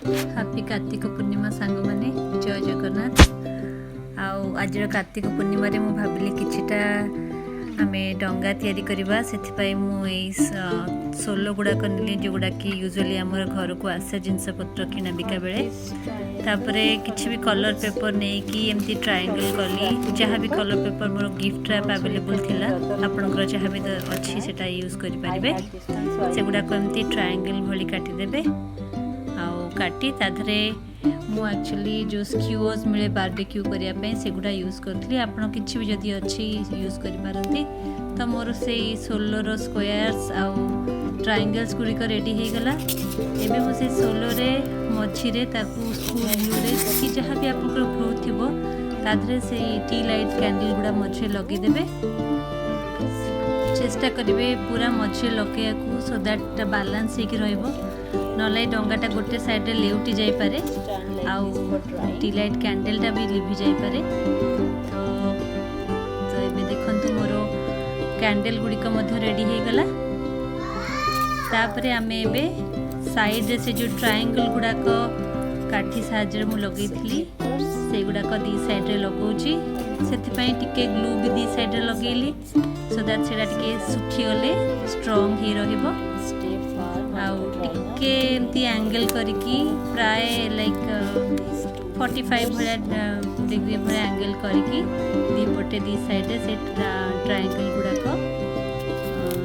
Happy Kartik Purnima ସାଙ୍ଗମାନେ, ଜୟ ଜଗନ୍ନାଥ। ଆଉ ଆଜିର କାର୍ତ୍ତିକ ପୂର୍ଣ୍ଣିମାରେ ମୁଁ ଭାବିଲି କିଛିଟା ଆମେ ଡଙ୍ଗା ତିଆରି କରିବା। ସେଥିପାଇଁ ମୁଁ ଏଇ ସୋଲ ଗୁଡ଼ାକ ନେଲି, ଯେଉଁଗୁଡ଼ାକି ୟୁଜୁଆଲି ଆମର ଘରକୁ ଆସେ ଜିନିଷପତ୍ର କିଣା ବିକା ବେଳେ। ତାପରେ କିଛି ବି କଲର୍ ପେପର୍ ନେଇକି ଏମିତି ଟ୍ରାଏଙ୍ଗଲ୍ କଲି। ଯାହା ବି କଲର୍ ପେପର୍ ମୋର ଗିଫ୍ଟ ର୍ୟାପ୍ ଆଭେଲେବୁଲ୍ ଥିଲା, ଆପଣଙ୍କର ଯାହା ବି ଅଛି ସେଇଟା ୟୁଜ୍ କରିପାରିବେ। ସେଗୁଡ଼ାକ ଏମିତି ଟ୍ରାଏଙ୍ଗଲ୍ ଭଳି କାଟିଦେବେ। ଆଉ କାଟି ତା ଦେହରେ ମୁଁ ଆକ୍ଚୁଆଲି ଯେଉଁ ସ୍କ୍ୟୁଅର୍ସ ମିଳେ ବାର୍ବିକ୍ୟୁ କରିବା ପାଇଁ, ସେଗୁଡ଼ା ୟୁଜ୍ କରିଥିଲି। ଆପଣ କିଛି ବି ଯଦି ଅଛି ୟୁଜ୍ କରିପାରନ୍ତି। ତ ମୋର ସେଇ ସୋଲର ସ୍କୋୟାର୍ସ ଆଉ ଟ୍ରାଇଙ୍ଗଲ୍ସ ଗୁଡ଼ିକ ରେଡ଼ି ହେଇଗଲା। ଏବେ ମୁଁ ସେଇ ସୋଲରେ ମଝିରେ ତାକୁ ସ୍କୁଲ ଗ୍ଲୁରେ କି ଯାହା ବି ଆପଣଙ୍କର ଗ୍ଲୁ ଥିବ, ତା ଦେହରେ ସେଇ ଟି ଲାଇଟ୍ କ୍ୟାଣ୍ଡେଲ୍ ଗୁଡ଼ା ମଝିରେ ଲଗେଇଦେବେ। ଚେଷ୍ଟା କରିବେ ପୁରା ମଝିରେ ଲଗେଇବାକୁ, ସୋ that balance ହେଇକି ରହିବ। ନହେଲେ ଡଙ୍ଗାଟା ଗୋଟେ ସାଇଡ଼୍ରେ ଲେଉଟି ଯାଇପାରେ ଆଉ ଟି ଲାଇଟ୍ କ୍ୟାଣ୍ଡେଲଟା ବି ଲିଭି ଯାଇପାରେ। ତ ଏବେ ଦେଖନ୍ତୁ, ମୋର କ୍ୟାଣ୍ଡେଲ ଗୁଡ଼ିକ ମଧ୍ୟ ରେଡ଼ି ହେଇଗଲା। ତାପରେ ଆମେ ଏବେ ସାଇଡ଼୍ରେ ସେ ଯେଉଁ ଟ୍ରାଏଙ୍ଗଲ୍ ଗୁଡ଼ାକ କାଠି ସାହାଯ୍ୟରେ ମୁଁ ଲଗେଇଥିଲି, ସେଇଗୁଡ଼ାକ ଦୁଇ ସାଇଡ଼୍ରେ ଲଗାଉଛି। ସେଥିପାଇଁ ଟିକେ ଗ୍ଲୁ ବି ଦୁଇ ସାଇଡ଼୍ରେ ଲଗେଇଲି, ସୋ that ସେଇଟା ଟିକେ ଶୁଖିଗଲେ ଷ୍ଟ୍ରଙ୍ଗ ହେଇ ରହିବ। ଆଉ ଟିକେ ଏମିତି ଆଙ୍ଗେଲ୍ କରିକି, ପ୍ରାୟ ଲାଇକ୍ 45 ଭଳିଆ ଡିଗ୍ରୀ ଭଳିଆ ଆଙ୍ଗେଲ୍ କରିକି ଦୁଇ ପଟେ, ଦୁଇ ସାଇଡ଼୍ରେ ସେ ଟ୍ରାଏଙ୍ଗଲ୍ ଗୁଡ଼ାକ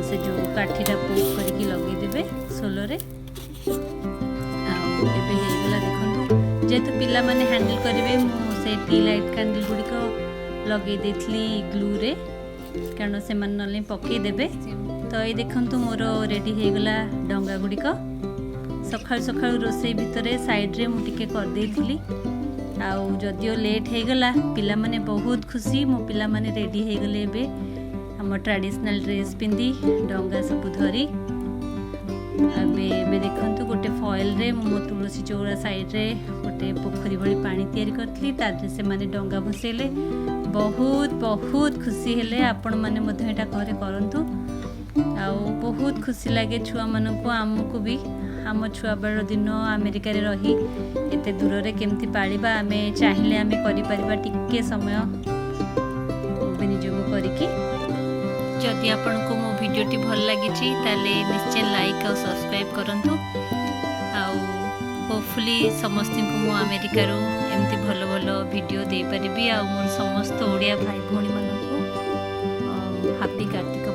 ସେ ଯେଉଁ କାଠିଟା ପୋକ୍ କରିକି ଲଗେଇଦେବେ ସୋଲରେ। ଆଉ ଏବେ ହେଇଗଲା ଦେଖନ୍ତୁ। ଯେହେତୁ ପିଲାମାନେ ହ୍ୟାଣ୍ଡେଲ୍ କରିବେ, ମୁଁ ସେ ଟି ଲାଇଟ୍ କ୍ୟାଣ୍ଡେଲ୍ ଗୁଡ଼ିକ ଲଗେଇ ଦେଇଥିଲି ଗ୍ଲୁରେ, କାରଣ ସେମାନେ ନହେଲେ ପକେଇ ଦେବେ। ତ ଏଇ ଦେଖନ୍ତୁ, ମୋର ରେଡ଼ି ହେଇଗଲା ଡଙ୍ଗା ଗୁଡ଼ିକ। ସକାଳୁ ସକାଳୁ ରୋଷେଇ ଭିତରେ ସାଇଡ଼୍ରେ ମୁଁ ଟିକେ କରିଦେଇଥିଲି। ଆଉ ଯଦିଓ ଲେଟ୍ ହେଇଗଲା, ପିଲାମାନେ ବହୁତ ଖୁସି। ମୋ ପିଲାମାନେ ରେଡ଼ି ହେଇଗଲେ ଏବେ ଆମ ଟ୍ରାଡ଼ିସନାଲ୍ ଡ୍ରେସ୍ ପିନ୍ଧି, ଡଙ୍ଗା ସବୁ ଧରି। ଏବେ ଦେଖନ୍ତୁ, ଗୋଟେ ଫଏଲ୍ରେ ମୁଁ ମୋ ତୁଳସୀ ଚଉରା ସାଇଡ଼୍ରେ ଗୋଟେ ପୋଖରୀ ଭଳି ପାଣି ତିଆରି କରିଥିଲି। ତା ଦେହରେ ସେମାନେ ଡଙ୍ଗା ଭସେଇଲେ, ବହୁତ ବହୁତ ଖୁସି ହେଲେ। ଆପଣମାନେ ମଧ୍ୟ ଏଇଟା ଘରେ କରନ୍ତୁ। ଆଉ ବହୁତ ଖୁସି ଲାଗେ ଛୁଆମାନଙ୍କୁ, ଆମକୁ ବି। ଆମ ଛୁଆବେଳର ଦିନ ଆମେରିକାରେ ରହି ଏତେ ଦୂରରେ କେମିତି ପାଳିବା? ଆମେ ଚାହିଁଲେ ଆମେ କରିପାରିବା, ଟିକେ ସମୟ ବିନିଯୋଗ କରିକି। ଯଦି ଆପଣଙ୍କୁ ମୋ ଭିଡ଼ିଓଟି ଭଲ ଲାଗିଛି, ତାହେଲେ ନିଶ୍ଚୟ ଲାଇକ୍ ଆଉ ସବସ୍କ୍ରାଇବ୍ କରନ୍ତୁ। ଆଉ ହୋପଫୁଲି ସମସ୍ତଙ୍କୁ ମୁଁ ଆମେରିକାରୁ ଏମିତି ଭଲ ଭଲ ଭିଡ଼ିଓ ଦେଇପାରିବି। ଆଉ ମୋର ସମସ୍ତ ଓଡ଼ିଆ ଭାଇ ଭଉଣୀମାନଙ୍କୁ ହାପି କାର୍ତ୍ତିକ।